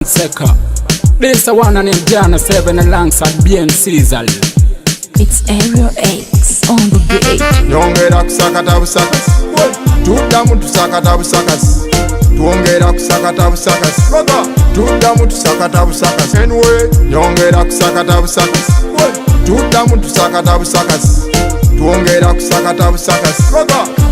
Seka. This a one and him Jana 7 alongside BM Caesar. It's Aerial X on the beat. Nyongera kusakata busakasi, tuddamu tusakata busakasi, twongera kusakata busakasi, tuddamu tusakata busakasi. Anyway, nyongera kusakata busakasi, tuddamu tusakata busakasi, twongera kusakata busakasi,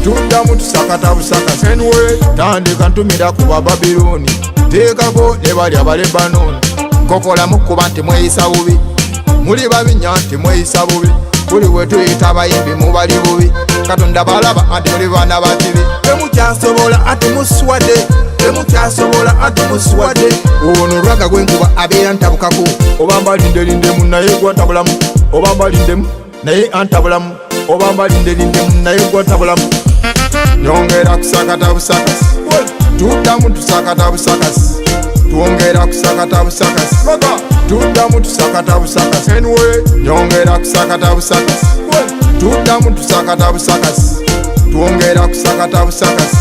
tuddamu tusakata busakasi. Anyway, tandika ntumira ku Bababiloni, teekako ne bali Abalebanoni, nkokolamu kuba nti mweyisa bubi, muli babinya nti mweyisa bubi, buli bwe tuyita abayimbi mubali bubi, Katonda balaba anti muli baana ba kibi. Temukyasobola anti muswadde, temukyasobola anti muswadde. Ono lwaga gwenkuba abeera ntabukako, oba mbalindelindemu naye gwantabulamu, oba mbalindemu naye antabulamu, oba mbalindelindemu naye gwantabulamu. Nyongera kusakata busakasi, tuddamu tusakata busakasi, twongera kusakata busakasi, tuddamu tusakata busakasi. Anyway, nyongera kusakata busakasi, tuddamu tusakata busakasi, twongera kusakata busakasi,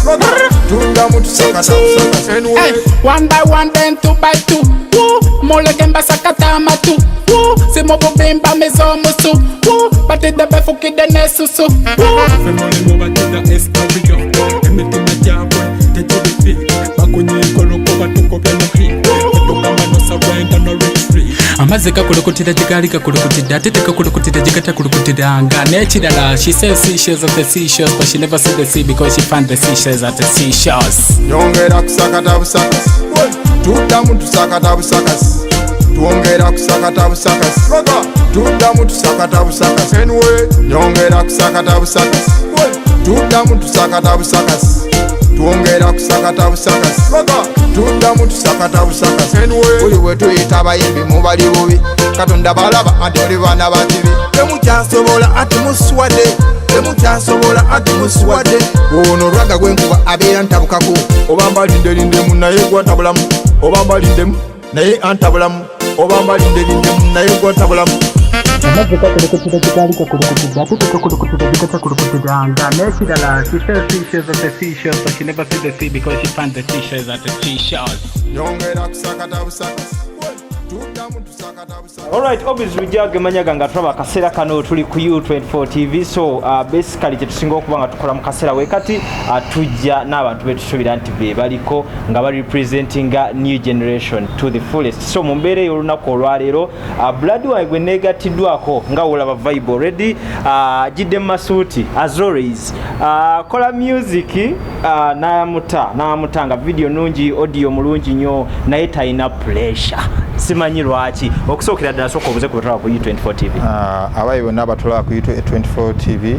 tuddamu tusakata busakasi. Anyway. Hey, one by one, then two by two. Woo, mulegemba sakata matu. Woo, simububimba mizomusu. Woo, batidde befukidde nesusu. Woo. Ffe mulimu batida estario, emitima gyabwe tegirifi, bakunyiikoloko batukobye muhi, etugamba no surrender, no retreat. Amazzi gakulukutira gye gaali gakulukutidde, ate tegakulukutira gye gatakulukutidanga. N'ekirala, she sells seashells at the seashells, but she never see the sea because she found the seashells at the seashells. Nyongera kusakata busakasi, tuddamu tusakata busakasi, twongera kusakata busakasi, tuddamu tusakata busakasi. Anyway, nyongera kusakata busakasi, tuddamu tusakata busakasi, twongera kusakata busakasi, tuddamu tusakata busakasi. Anyway, buli bwe tuyita abayimbi mubali bubi, Katonda balaba anti muli baana ba kibi. Temukyasobola anti muswadde, temukyasobola anti muswadde. Ono lwaga gwenkuba abeera ntabukako, oba mbalindelindemu naye gwantabulamu, oba mbalindemu naye antabulamu, oba mbalindelindemu naye gwantabulamu. Amazzi gakulukutira gye gaali gakulukutidde, ate tegakulukutira gye gatakulukutidanga. N'ekirala, she sells seashells at the seashells, but she never see the sea because she found the seashells at the seashells. Nyongera kusakata busakasi, tuddamu tusakata busakasi. Alright, obviously ujja manyaga nga tulaba akaseera kano tuli ku U24 TV. So basically kyetusinga okuba nga tukola mu kaseera we kati, tujja n'abantu betusuubira nti be baliko nga bali representinga new generation to the fullest. So mu mbeera ey'olunaku olwaleero, blood wange gwe neegatiddwako nga wolaba vibe already, ajjidde mu masuuti as always, kola music, n'amuta n'amuta nga video nungi, audio mulungi nnyo, naye talina pressure, simanyi lwaki. Okusookera ddala, sooka obuze ku betulaba ku U24 TV. Ah, abayi bonna abatulaba ku U24 TV,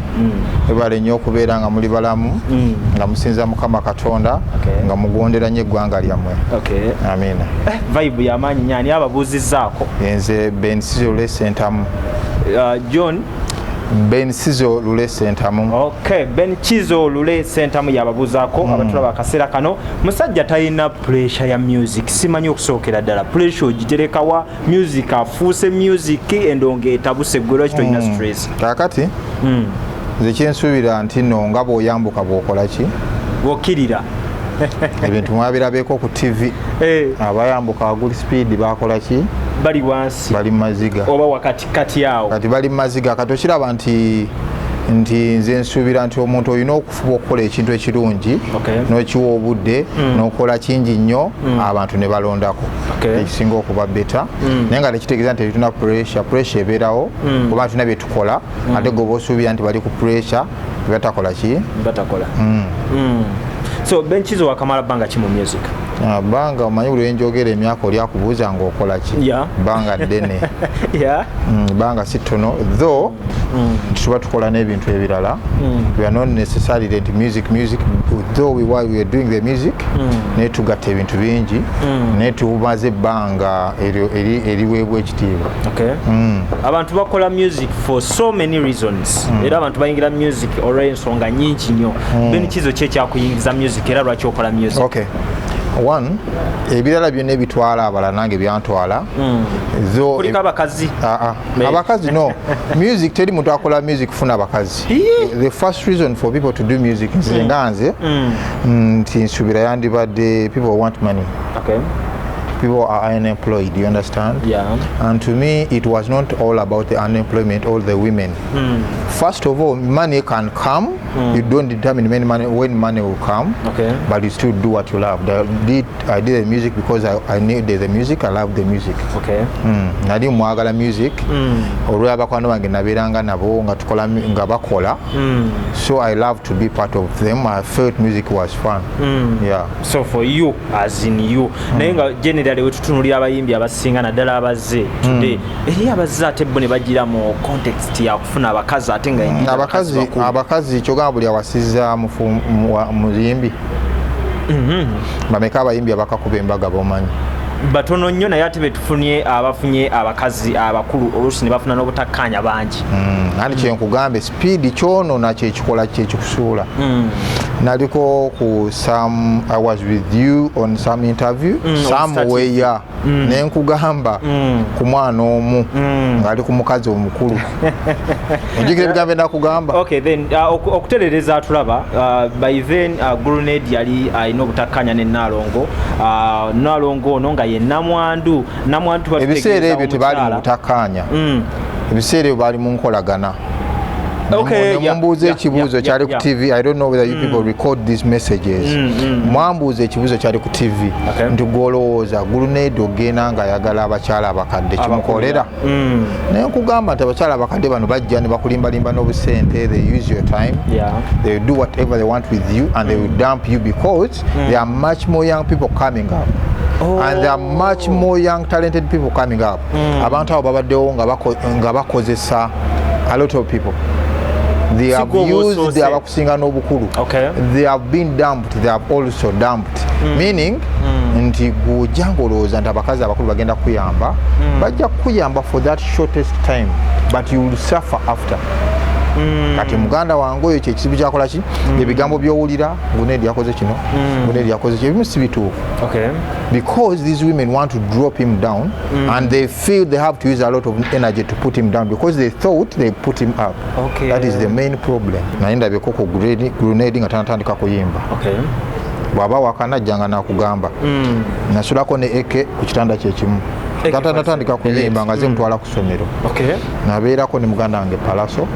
ebale nnyo okubeera nga muli balamu, nga musinza Mukama Katonda, nga mugondera nnyo eggwanga lyammwe. Amiina. Eh, vibe y'amaanyi nnyo. Ani ababuuzizzaako? Nze Ben Sizo Lule Sentamu. John? Ben Sizo Lule Sentamu. Okay, Ben Chizo Lule Sentamu yababuuzaako abatulaba akaseera kano. Musajja talina pressure ya music, simanyi okusookera ddala pressure ogiterekawa. Music afuuse music, endongo etabuse, gwe lwaki tolina stress? Kaakati nze kyensuubira nti nno nga bw'oyambuka bw'okola ki? Bw'okkirira. Ebintu mwabirabeeko ku TV. Abayambuka waguli speed bakola ki? Bali wansi. Bali mu maziga. Oba wakatikati awo. Kati bali mu maziga. Kati okiraba nti nze nsuubira nti omuntu olina okufuba okukola ekintu ekirungi, n'okiwa obudde, n'okola kingi nnyo, abantu ne balondako ekisinga okuba better, naye nga tekitegeeza nti tetulina pressure. Pressure ebeerawo kuba tulina byetukola, ate gwe oba osuubira nti bali ku pressure batakola ki? Batakola. So Ben Chizo, wakamala bbanga ki mu music? Ah, bbanga, omanyi buli lwenjogera emyaka oli akubuuza ng'okola ki. Bbanga ddene. Bbanga si ttono, though nti tuba tukola n'ebintu ebirala. We are not necessarily nti music music, though we are doing the music, naye tugatta ebintu bingi, naye tumaze ebbanga eryo eriweebwa ekitiibwa. Okay. Abantu bakola music for so many reasons, era abantu bayingira music olw'ensonga nyingi nnyo. Ben Chizo, ki ekyakuyingiza music era lwaki okola music? Okay, one, ebirala byonna ebitwala abalala nange byantwala. Though Kuliko abakazi? Ah, ah. Abakazi no. Music, teri muntu akola music kufuna abakazi. The first reason for people to do music, nze nga nze, nti nsuubira yandibadde people want money. People are unemployed, you understand? Yeah. And to me, it was not all about the unemployment or the women. First of all, money can come. You don't determine when money will come. But you still do what you love. I did the music because I needed the music. I love the music. Nali mwagala music olw'abakwano bange nabeeranga nabo nga tukola nga bakola, so I love to be part of them. I felt music was fun, yeah. So for you, as in you, naye nga generally wetutunulira abayimbi abasinga, naddala abazze today, eri abazze ate bo ne bagira mu context yakufuna abakazi, ate nga indeed Abakazi bakulu. Abakazi, kyogamba buli awasiza muyimbi? Bameka abayimbi abakakuba embaga bomanyi? Batono nnyo, naye ate betufunye abafunye abakazi abakulu oluusi ne bafuna n'obutakkaanya bangi. Anti kyenkugambe, speed kyonona, kyekikola kyekikusuula. Naliko ku some, I was with you on some interview somewhere, nenkugamba ku mwana omu ng'ali ku mukazi omukulu. Ojjukira ebigambo endakugamba? Okay, then okuterereza atulaba, by then Grenade yali alina obutakkaanya ne Nalongo. Nalongo ono nga ye namwandu, namwandu tuba Ebiseera tutegeeza ebyo tebaali mu omukyala. butakkaanya. Ebiseera ebyo baali mu nkolagana. Nemumbuuza ekibuuzo kyali ku TV. I don't know whether you people record these messages. Mwambuuza ekibuuzo kyali ku TV nti gwolowooza Grenade ogenda ng'ayagala abakyala abakadde kimukolera? Naye nkugamba nti abakyala abakadde bano bajja ne bakulimbalimba n'obusente. They use your time. They do whatever they want with you and they will dump you because there are much more young people coming up. And there are much more young talented people coming up. Abantu abo babaddewo nga bakozesa a lot of people. They have gwe oba used osoose. Abakusinga n'obukulu. They have been dumped, they have also dumped, meaning nti gwojja ng'olowooza nti abakazi abakulu bagenda kuyamba, bajja kukuyamba for that shortest time, but you will suffer after. Kati muganda wange oyo kyekizibu kyakola ki, ebigambo byowulira, Grenade yakoze kino, Grenade yakoze kino, ebimu si bituufu because these women want to drop him down and they feel they have to use a lot of energy to put him down because they thought they put him up. That is the main problem. Naye ndabyeko ku Grenade nga tanatandika kuyimba. Bw'aba wakana ajjanga nakugamba, nasulako ne eke ku kitanda kyekimu Eke. nga tanatandika kuyimba, nga ze mutwala ku ssomero. Nabeerako ne muganda wange Palaso.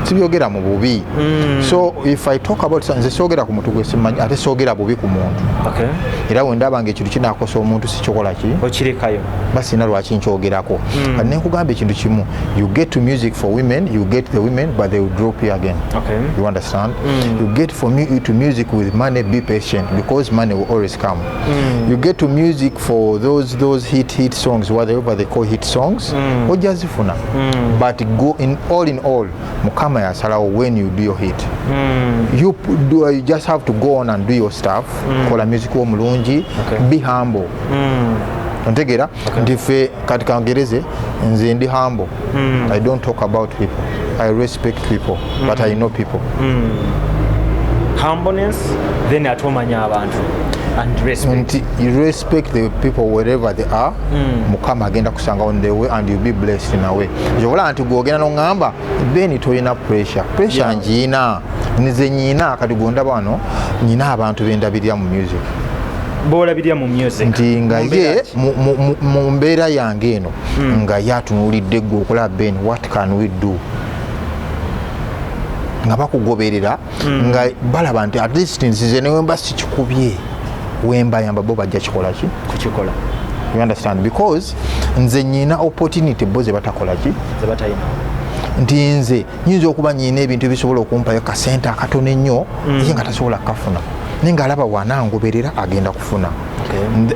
Sibyogera mu bubi. So if I talk about, nze soogera ku muntu gwe simanyi, ate soogera bubi ku muntu. Era bwe ndaba nga ekintu kinakosa omuntu, sikikola ki? Okirekayo. Basina lwaki nkyogerako. Kati nenkugamba ekintu kimu, you get to music for women, you get the women, but they will drop you again. You understand? You get for me to music with money, be patient because money will always come. You get to music for those hit songs, whatever they call hit songs, ojja zifuna, but go in all in all, Mukama yasalawo when you do your hit. You just have to go on and do your stuff. Kola music wo mulungi. Be humble. Ontegeera nti ffe kati kangereze, nze ndi humble. I don't talk about people. I respect people, but I know people. Humbleness, then ate omanya abantu and respect. Nti you respect the people wherever they are. Mukama agenda kusanga on the way and you'll be blessed in a way. Kyobola nti gwogenda noŋŋamba, "Ben, tolina pressure." Pressure ngiina, nze nyiina. Kati gondaba wano nyina abantu bendabirira mu music. Boolabirira mu music. Nti nga Mu mbeera ye ki? mu mbeera yange eno, nga ye atunuulidde gwe okulaba, "Ben, what can we do?" Nga bakugoberera, nga balaba nti at least nzize newemba sikikubye, wembayamba bo bajja kikola ki? Kukikola. You understand? Because nze nyina opportunity bo ze batakola ki? Ze batalina. Nti nze nyinza okuba nyina ebintu ebisobola okumpayo kasente akatono ennyo, ye nga tasobola kukafuna, naye ngaalaba wanangoberera agenda kufuna.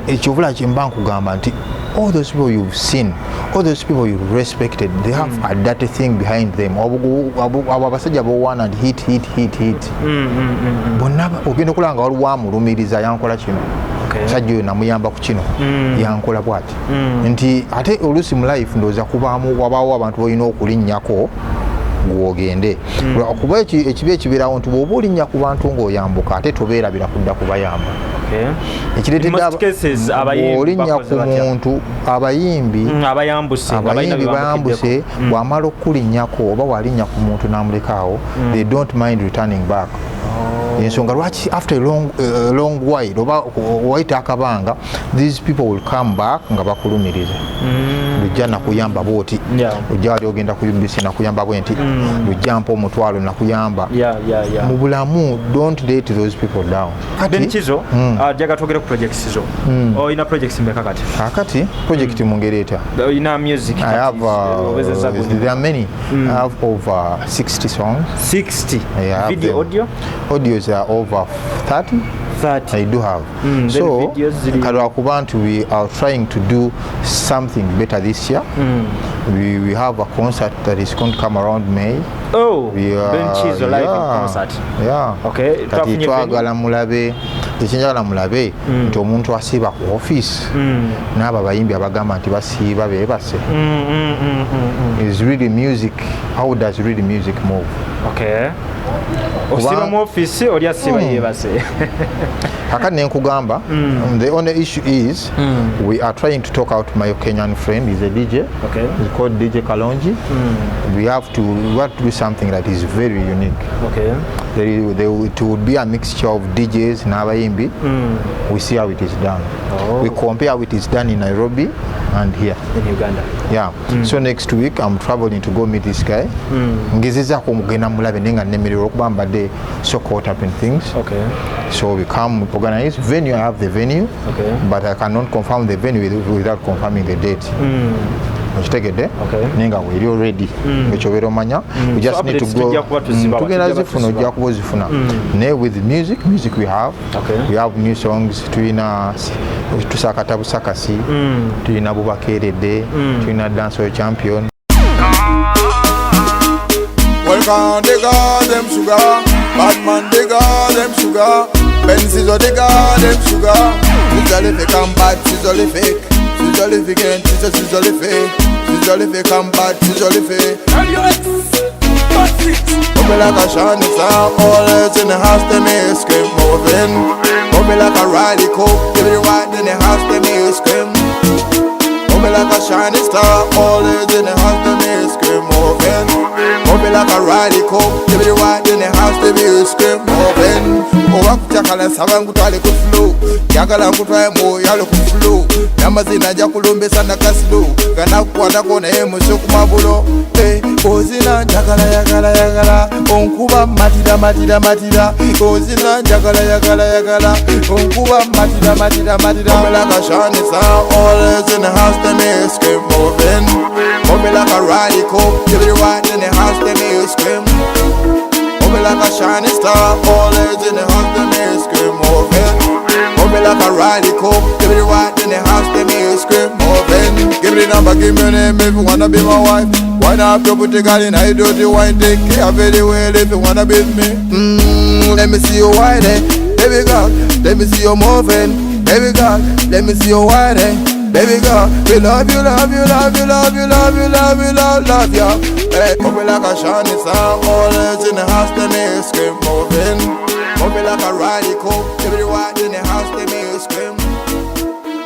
Ekyovula kyemba nkugamba nti all those people you've seen, all those people you've respected, they have a dirty thing behind them. Abo abasajja bowaana nti hit, hit, hit, hit, bonna ogenda okulaba nga waliwo amulumiriza, yankola kino, musajja oyo namuyamba ku kino, yankola bwati. Nti ate oluusi mu life ndowooza kubaamu wabaawo abantu bolina okulinnyako gwogende, kuba ekibi ekibeerawo nti bw'oba olinnya ku bantu ng'oyambuka, ate tobeerabira kudda kubayamba. Ekireetedde In most cases, abayimbi bw'olinnya bakoze ku batya? muntu, abayimbi Abayambuse nga balina abayimbi bye bayambuse, bambukiddeko. bw'amala okulinnyako oba walinnya ku muntu n'amulekaawo, they don't mind returning back. Ensonga lwaki after a long while oba wayita akabanga, these people will come back nga bakulumiriza. Lujja nakuyamba bwoti, lujja wali ogenda ku UBC nakuyamba bwe nti, lujja mpa 500 nakuyamba. Mu bulamu, don't let those people down. Ben Chizo, jaga twogere ku projects zo. Olina projects mmeka kati? Kakati project mu ngeri etya? Olina music I kati, have, obezeza gundi. there are many. I have over 60 songs. 60? Yeah, I have Video, them. audio? Audios are over 30. 30. I do have. Then So, videos ziri- kalwakuba nti we are trying to do something better this year. We have a concert that is going to come around May. Oh, We are, Ben Chizo live in yeah, concert. Yeah. Okay, Kati twafunye twagala mulabe, ekyenjagala mulabe nti omuntu asiiba ku office n'abo abayimbi abagamba nti basiiba beebase is really music. How does really music move? Okay. Osiba mu office, oli asiba yeebase. Kakati nenkugamba, the only issue is we are trying to talk out. My Kenyan friend is a DJ. He's called DJ Kalonji. We have to do something that is very unique. There it would be a mixture of DJs n'abayimbi. We see how it is done. We compare how it is done in Nairobi and here In Uganda. Yeah. So next week I'm traveling to go meet this guy. Ngezezaako omugenda mulabe naye nga nnemererwa okuba mbadde so caught up in things. So we come, we organize venue. I have the venue, but I cannot confirm the venue without confirming the date. Okitegedde? Okay. Naye nga weeri already, ekyo obeera omanya. We just So need to updates go. tujja kuba tuzibawa, Tugenda tujja kuba zifuna, tuzibawa. ojja kuba ozifuna. Naye with music we have, we have new songs. Tulina tusakata busakasi, tulina bubakeeredde, tulina dancehall champion. Welcome, they got them sugar. Bad man, they got them sugar. Ben Sizzle, they got them sugar. Sizzle if it come bad, sizzle if it. Sizzle if it can, sizzle, sizzle if it. Sizzle if it come bad, sizzle if it. Move it like a shining star, all else in the house, they may scream. Moving, move it like a Riley Coke. Give it right in the house, they may scream. Move it like a shining star, all is in the house, they may scream. Moving, move it like a Riley Coke. Give it right in the house, they may scream. Moving. Owakutyakala nsaba nkutwale ku flow, njagala nkutwale mwoyalo ku flow, n'amazina ajja kulumbisa nakasilu ganakukwatako naye musu ku mabulo. Eh, ozina njagala yagala yagala onkuba matira matira matira, ozina njagala yagala yagala onkuba matira matira matira. Move it like a shining star, all is in the house, they may scream. Moving, move it like a Riley Coke. Give it right in the house, they may scream. Move it like a shining star, all is in the house, they may scream. Moving, move it like a Riley Coke. Give it right in the house, they may scream. Moving, give me the number, give me your name if you wanna be my wife. Why not your booty girl in I do the wine, take care very well if you wanna be with me. Let me see you whining, baby girl. Let me see you moving, baby girl. Let me see you whining, baby girl. We love you, love you, love you, love you, love you, love you, love, love you. Hey, move it like a shining star, all is in the house, they may scream. Moving, move it like a Riley Coke. Give it right in the house, they may scream.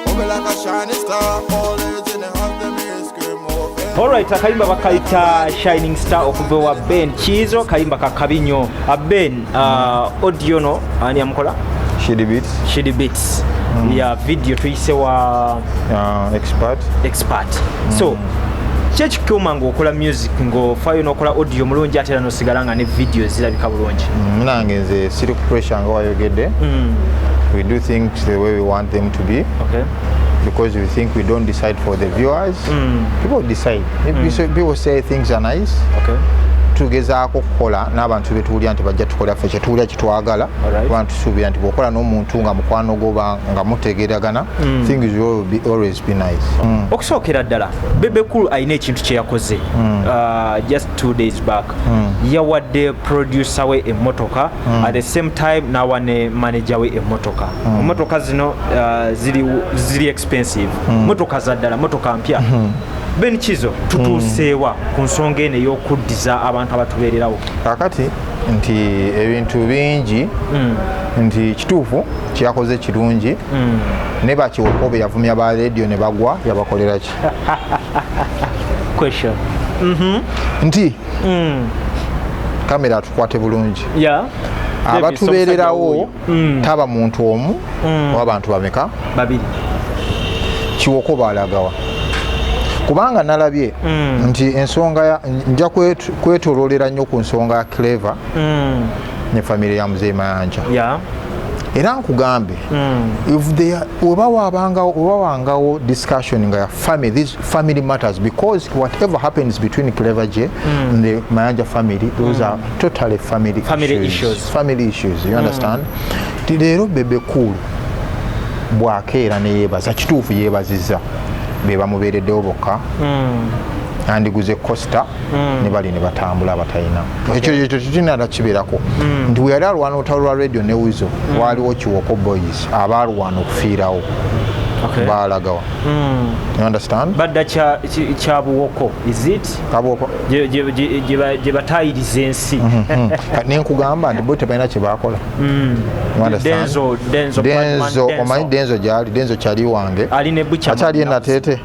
Move it like a shining star, all is in the house, they may scream. Moving. Alright, akayimba bakayita Shining Star okuva ewa Ben Kiizo, kayimba kakabi nnyo. Ben, audio no ani amukola? Shidi Beats. Shidi Beats. Ya video tuyise wa Expert. Expert. So kyekikuuma ng'okola music ng'ofaayo n'okola audio mulungi ate era n'osigala nga ne video zirabika bulungi? Nange nze siri ku pressure nga wayogedde. We do things the way we want them to be because we think we don't decide for the viewers. People decide. If people say things are nice, tugezaako okukola n'abantu betuwulira nti bajja tukolera ffe kyetuwulira kyetwagala. Kuba tusuubira nti bw'okola n'omuntu nga mukwano gwo oba nga mutegeeragana, things will always be nice. Okusookera ddala, Bebe Cool alina ekintu kye yakoze just 2 days back. Yawadde producer we emmotoka, at the same time n'awa ne manager we emmotoka. Emmotoka zino ziri expensive, motoka za ddala, motoka mpya. Ben Kizo, tutuuseewa ku nsonga eno ey'okuddiza abantu abatubeererawo? Kakati nti ebintu bingi nti kituufu kyakoze kirungi, ne bakiwokobe yavumya ba radio ne bagwa, yabakolera ki? Question. Nti kamera atukwate bulungi. Abatubeererawo taba muntu omu oba bantu bameka? Babiri. Kiwoko balagawa? Kubanga nalabye nti ensonga nja kwetololera nnyo ku nsonga ya Clever ne famire ya Muzeyi Mayanja. Era nkugambe, if they oba wabangawo discussion nga ya family, these family matters, because whatever happens between Clever J and the Mayanja family, those are totally family, Family issues. Family issues, you understand? Ti leero Bebe Cool bwakeera neyeebaza, kituufu yeebazizza be bamubeereddewo bokka, andiguze Coaster ne bali ne batambula abatalina. Ekyo tekinala kibeerako nti bwe yali alwana olutalo lwa Radio ne Weasel, waaliwo Kiwoko Boys abaalwana okufiirawo. Baalagawa? You understand? Badda kya Buwoko, is it? Kabuwoko. Gye batayiriza ensi. Nenkugamba nti bo tebalina kye bakola. You understand? Denzo, Denzo, Denzo, Batman. omanyi Denzo gyali, Denzo kyali wange. Ali ne Buchaman. Akyali enateete.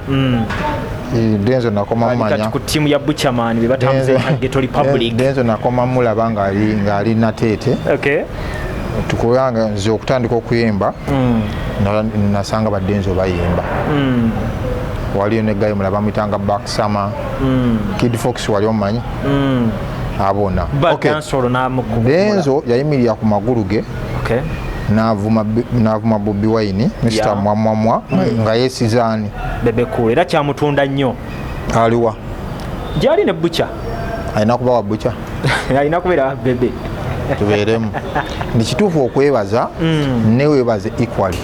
Denzo nakoma Ali kati mumanya. ku ttiimu ya Buchaman be batambuza Ghetto Republic. Denzo nakoma mulaba ng'ali Nateete. Tukubanga nze okutandika okuyimba, nasanga badenzo bayimba. Waliyo ne guy mulaba muyitanga Backsama, Kid Fox, wali omanyi abona. Ba Okay. dancehall n'amukuba. Denzo yayimirira ku magulu ge n'avuma Bobi Wine, Mr. Mwamwamwa, nga yeesizaani? Bebe Cool, era kyamutunda nnyo. Aliwa? Gyali ne Bucha. Alina kuba wa Bucha. Alina kubeera Bebe. Tubeeremu ni kituufu okwebaza, neweebaze equally.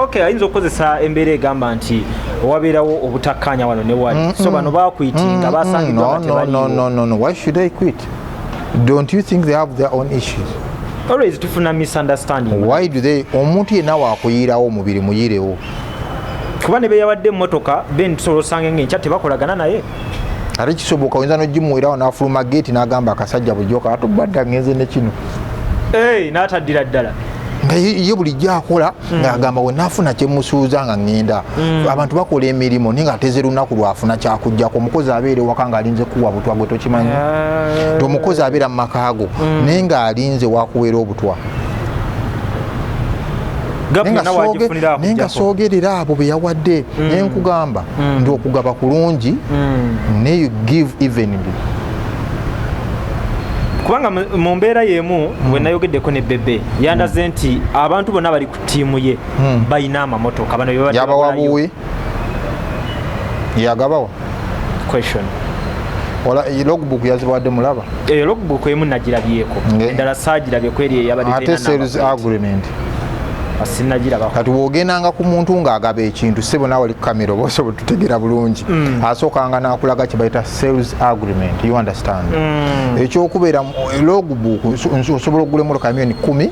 Okay, ayinza okukozesa embeera egamba nti wabeerawo obutakkaanya wano ne wali, so bano bakwitinga basangiddwa nga No, no, tebaliiwo. no, no, no. Why should they quit? Don't you think they have their own issues? Always tufuna misunderstanding. Why do they? Omuntu yenna wakuyiirawo omubiri, muyirewo. Kuba ne beyawadde emmotoka, ben tusobola osanga nga enkya tebakolagana naye. Ate kisoboka, oyinza nogimuwerawo n'afuluma geeti n'agamba akasajja bulijjo atubadde ngenze ne kino. Hey, n'ataddira ddala. Nga ye bulijjo akola ng'agamba we naafuna kyemusuuza nga ŋŋenda. Abantu bakola emirimu naye ng'ateze lunaku lwafuna kyakugjako. Omukozi abeera ewaka ng'alinze kuwa butwa, gwe tokimanyi nti omukozi abeera mu maka go naye ng'alinze wakuweera obutwa. Gapu Naye nga yonna wagifunira naye nga akuggyako. soogerera abo be yawadde, naye nkugamba nti okugaba kulungi, naye you give evenly. Kubanga mu mbeera y'emu bwe nayogeddeko ne Bebe, yandaze nti abantu bonna bali ku ttiimu ye balina amamotoka, bano be babadde Yabawa babulayo. Buwi yagabawa? Question. Ola logbook yazibawadde, mulaba? Eyo logbook emu nagirabyeko, endala saagirabye kweri eyabadde Ate terina sales number plate. agreement? Sinnagirabako. Kati bw'ogendanga ku muntu ng'agaba ekintu, sebo naawe oli ku kamera oba osobola tutegeera bulungi, asookanga n'akulaga kye bayita sales agreement, you understand? Ekyokubeera logbook, osobola okugula emmotoka ya miliyoni 10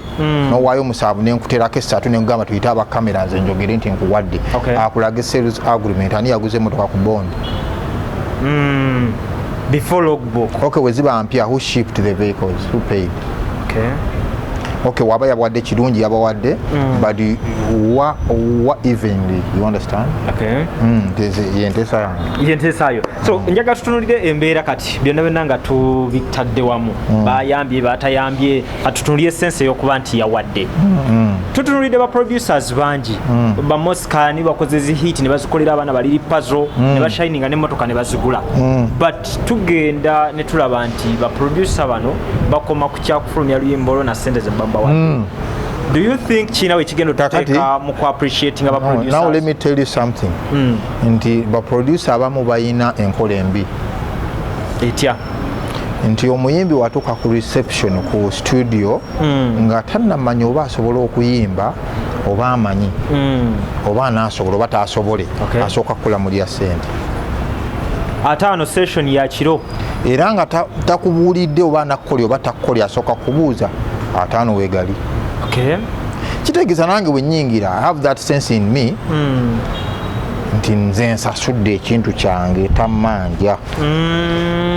n'owaayo 7 nenkuterako esatu nenkugamba tuyite abakamera nze njogere nti nkuwadde. Akulage sales agreement, ani yaguze emmotoka ku bond? Before logbook. Okay, we ziba mpya, who shipped the vehicles? Who paid? Okay. Okay, waba yabawadde kirungi, yabawadde, but wa evenly, you understand? Okay. Yenteesa yange. Yenteesaayo. So njagala tutunulire embeera kati byonna byonna nga tubitadde wamu, bayambye batayambye, katutunulire sense ey'okuba nti yawadde. Tutunulidde ba producers bangi, bamoskani bakoze zi hit ne bazikolera abaana ba Lil Pazo ne bashininga n'emmotoka ne bazigula, but tugenda ne tulaba nti ba producer bano bakoma ku kyakufulumya luyimba olwo na sente ze babawadde. Do you think kiina we kigenda otuteeka mu ku appreciating aba No, now let producers? me tell you something, nti baproducer abamu bayina enkola embi. Etya? Nti omuyimbi watuuka ku reception ku studio nga tannamanya oba asobola okuyimba oba amanyi oba anaasobola oba taasobole, asooka kukulamulira sente. Ataano, session ya kiro. Era nga takubuulidde oba anakukolya oba takukolya, asooka kubuuza 50 weegali. Kitegeeza nange bwe nnyingira, I have that sense in me nti nze nsasudde ekintu kyange, tammanja.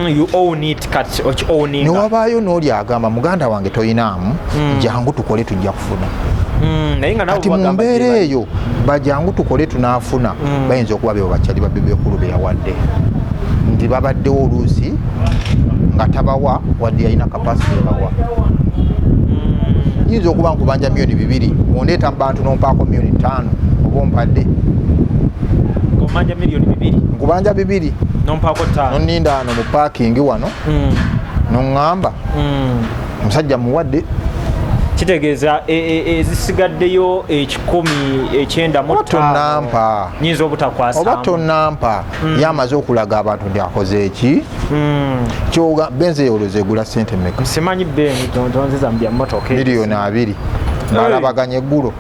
You own it, kati oki owninga. Newabaayo n'oli agamba, muganda wange toyinaamu, jangu tukole tujja kufuna. Naye nga nawe Kati mu bw'agamba mbeera gye bali. eyo, bajangu tukole tunaafuna, bayinza okuba bebo bakyali ba Bebe Cool be yawadde nti Nti babaddewo oluusi nga tabawa wadde yalina capacity ebawa. Yinza okuba nkubanja 2 miliyoni, ondeeta mu bantu nompaako 5 miliyoni, oba ompadde. Omanja 2 miliyoni? Nkubanja 2. Nompaako 5. Noninda wano mu parking wano, noŋŋamba omusajja muwadde. Kitegeeza ezisigaddeyo 195. Oba tonnampa. Nyinza obutakwasa. Oba tonnampa, ye amaze okulaga abantu nti akoze eki. Kyoga Benz olowooza egula sente meka? Simanyi Benz, tonziza mu bya mmotoka. 20 miliyoni, balabaganya eggulo.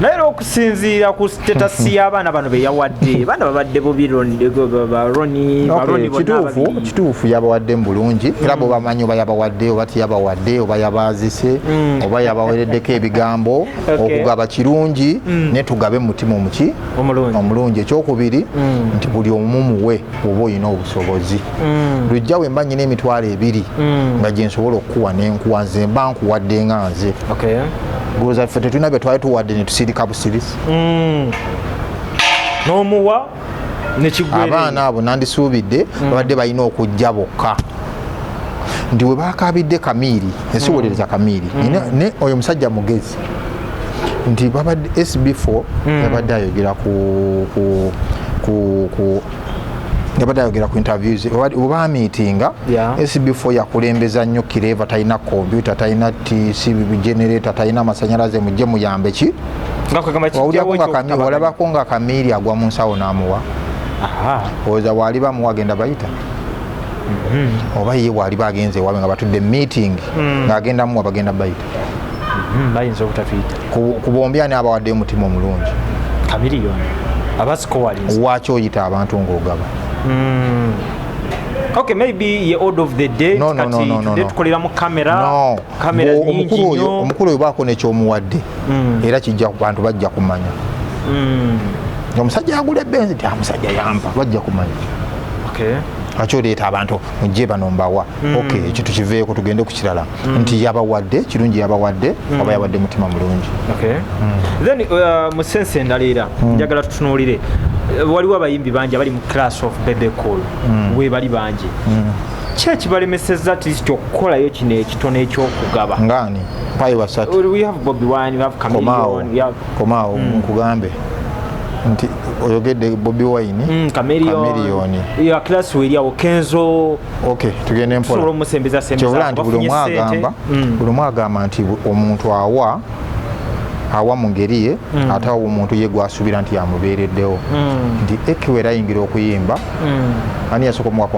Naye era okusinziira ku status y'abaana bano be yawadde, baana babadde bubi, Roni. Okay, bonna kituufu. ababiri. Kituufu, yabawadde mu bulungi, era bwe bamanyi oba yabawadde oba tiyabawadde, oba yabaazise oba yabawereddeko ebigambo. Okugaba kirungi, naye tugabe mu mutima omuki? Omulungi. Omulungi. Ekyokubiri nti buli omu muwe oba olina obusobozi. Lujja we mba nyina 20,000 nga gye nsobola okukuwa nenkuwa, nze mba nkuwadde nga nze. Golooza ffe tetulina bye twali tuwadde ne tusirika busirisi? N'omuwa nekigwere. Abaana abo nandisuubidde babadde balina okujja bokka nti we bakabidde Kamiiri, ensiwolereza Kamiiri. Ne oyo musajja mugezi nti babadde SB4 yabadde ayogera ku yabadde ayogera ku interviews bwe bamiitinga. SB4 yakulembeza nnyo Kireva, talina kompyuta, talina TC generator, talina masanyalaze, mujje muyambe ki. Nga kwegamba Wawulirako kijjawo nga Kamiiri, ekyokutabaganya. walabako nga Kamiiri agwa mu nsawo n'amuwa? Olowooza waali bamuwa agenda bayita, oba ye waali bagenze ewaabwe nga batudde meeting ng'agenda muwa, bagenda bayita? Bayinza obutatuyita. Ku bombi ani abawadde omutima omulungi? Chameleone abasikowalinze. Waaki oyita abantu ng'ogaba? Okay, maybe ye order of the day. No, Kati no, today no. tukolera mu kamera. No. Kamera nyingi Omukulu oyo, nnyo. omukulu oyo baako nekyomuwadde, era kijja bantu bajja kumanya. Omusajja agula ebenzi ti omusajja yampa, bajja kumanya. Lwaki oleeta abantu mujje bano mbawa? Ok, ekyo tukiveeko, tugende ku kirala nti yabawadde kirungi, yabawadde oba yawadde mutima mulungi. Okay. Then mu sense endala era njagala tutunuulire, waliwo abayimbi bangi abali mu class of Bebe Cool, we bali bangi. Ki ekibalemesezza at least okukolayo kino ekitono ekyokugaba? Ngaani? Mpayo basatu. We have Bobi Wine, we have Komaawo. Chameleone, we have Komaawo, nkugambe nti oyogedde Bobi Wine, Chameleone. Chameleone. Yeah, class weri awo, Kenzo. Ok, tugende Tusobola mpola. omusembeza Kyovula sembeza. nti buli omu agamba, buli omu agamba nti omuntu awa mu ngeri ye, ate awa omuntu ye gwasuubira nti yamubeereddewo. Nti ekiwa era ayingira okuyimba, ani yasooka omuwa?